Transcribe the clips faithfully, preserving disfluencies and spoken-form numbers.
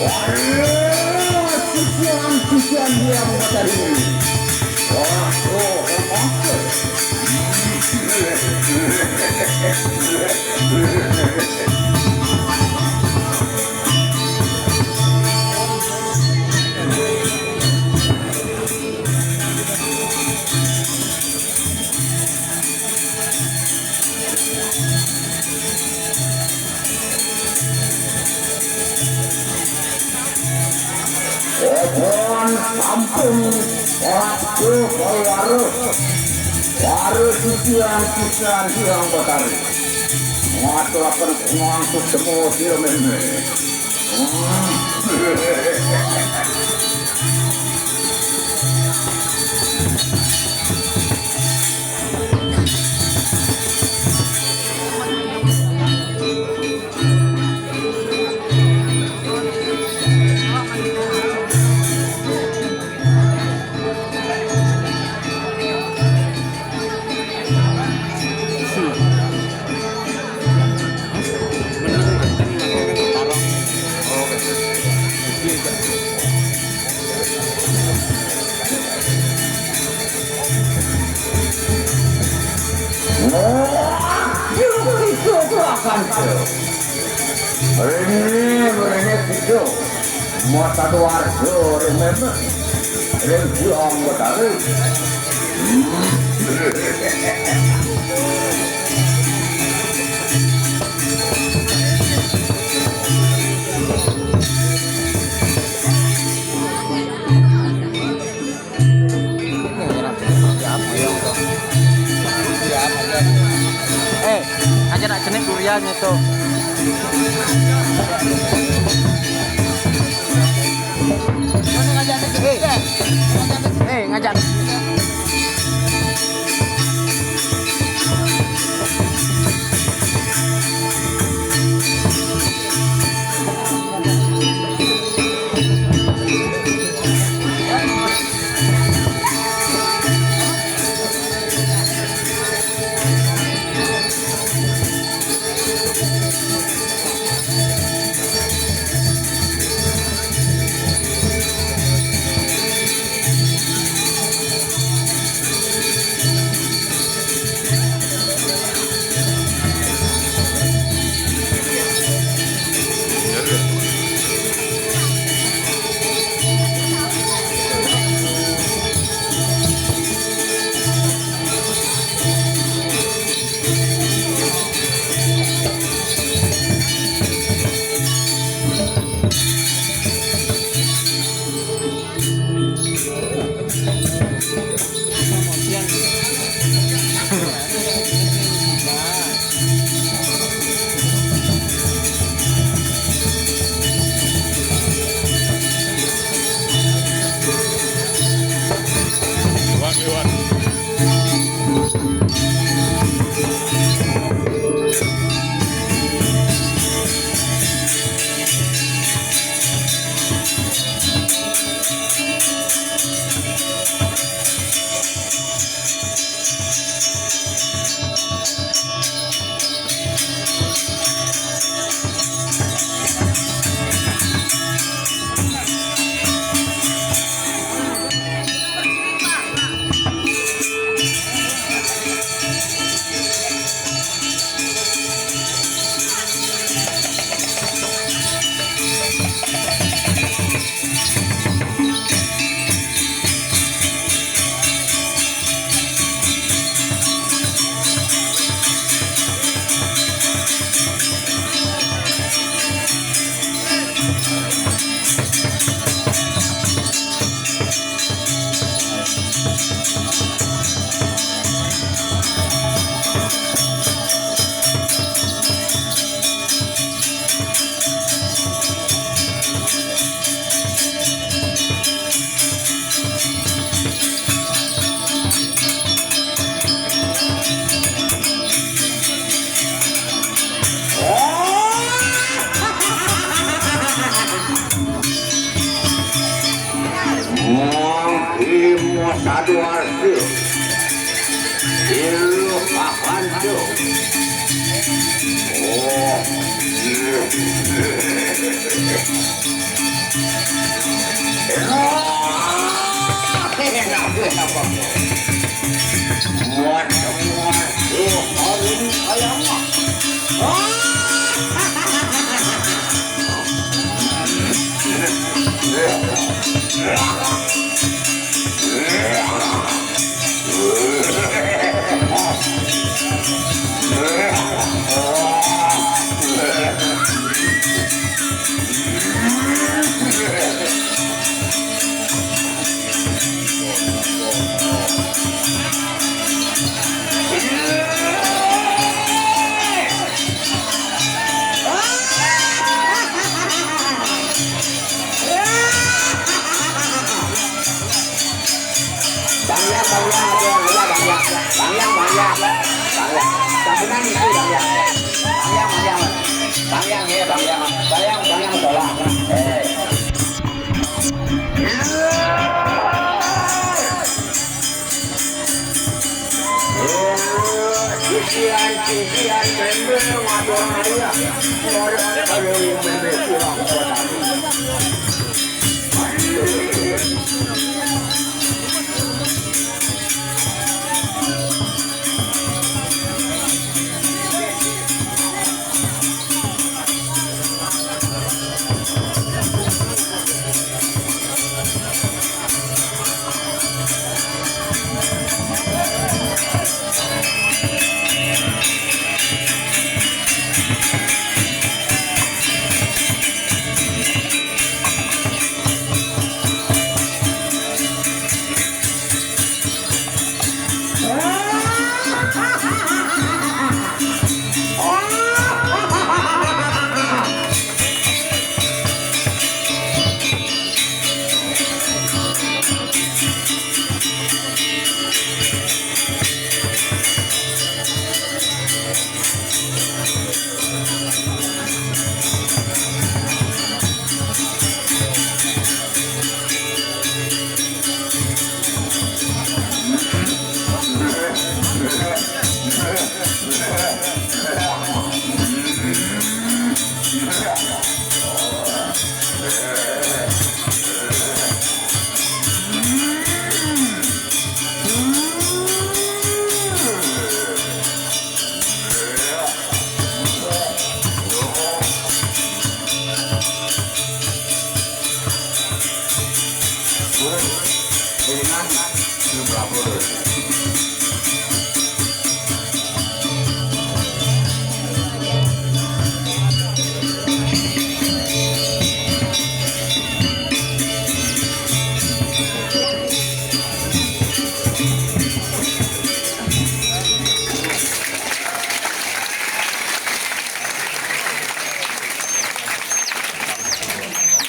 Ayo, susuan-susuan dia mengajari. Waduh, Pohon sampun waktu baru. Baru sucian sucian siang betari. Matlaken pengantuk semua sira meme. Wah, itu, itu, itu akan tuh. Rene, rene gitu. Mata Doarjo, rene, rene pulang betari. Eh, aja nak jenis durian itu. Eh, eh, ngajak. Mangke masadu arsa. Ilu pakantu. Oh. Bang Yang, Bang Yang, ada yang ada, Bang Yang. Bang Yang, Bang Yang. Bang Yang. Sampenan itu Bang Yang. Bang Yang, Bang Yang. Bang Yang, ya, Bang Yang. Bang Yang, Bang Yang, tolak. Eh. Sisian, sisian, member, waduh, ya. Orang kalau yang member, kurang, kurang.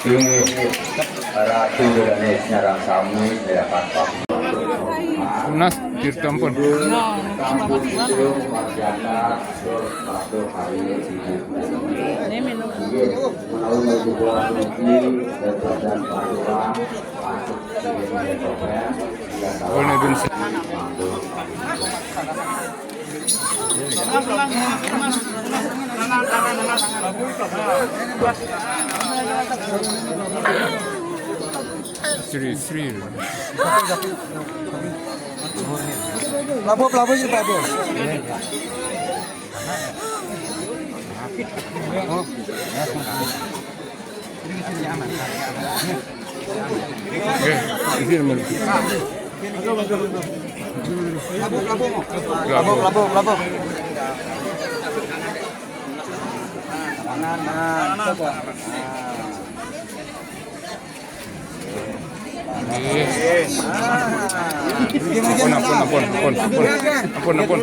Inggih, Ratu Danes nyareng sami, silakan, Pak. Tunas, Tirta ampun. Ini minum. Inggih, menawi dibuat niki, dan badan Pak Lurah, masuk di Topeng, ya, Oh, ini dun- mangga. Sri, Sri. Pelabuh, pelabuh, sini, pelabuh. Oh. Oke, ini yang mana? Pelabuh, pelabuh. Pelabuh, pelabuh, pelabuh. Tangan, nah, coba. Nah. Ampun, ampun, ampun, ampun, ampun. Ampun, ampun. Ampun, ampun.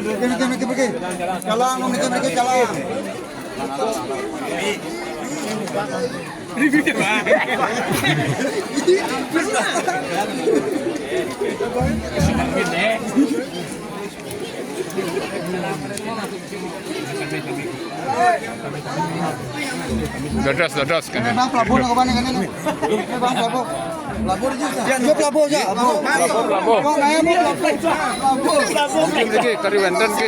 Jalan, niki, niki, jalan. Dados, dados, kene. Bang, pelabuh nang kemana, kene, nih? Ini, Bang, pelabuh. Pelabuh aja, Bang. Ya, pelabuh aja. Pelabuh, pelabuh. Bang, ayo, Bang, pelabuh. Pelabuh. Mungkin lagi kari wenten, ki.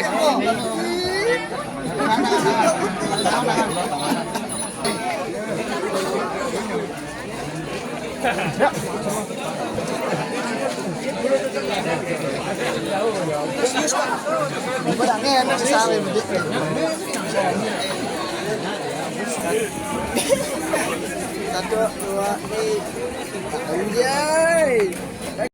Gue udah ngenes sih, sampai begitu. Satu, dua, tiga. Anjay.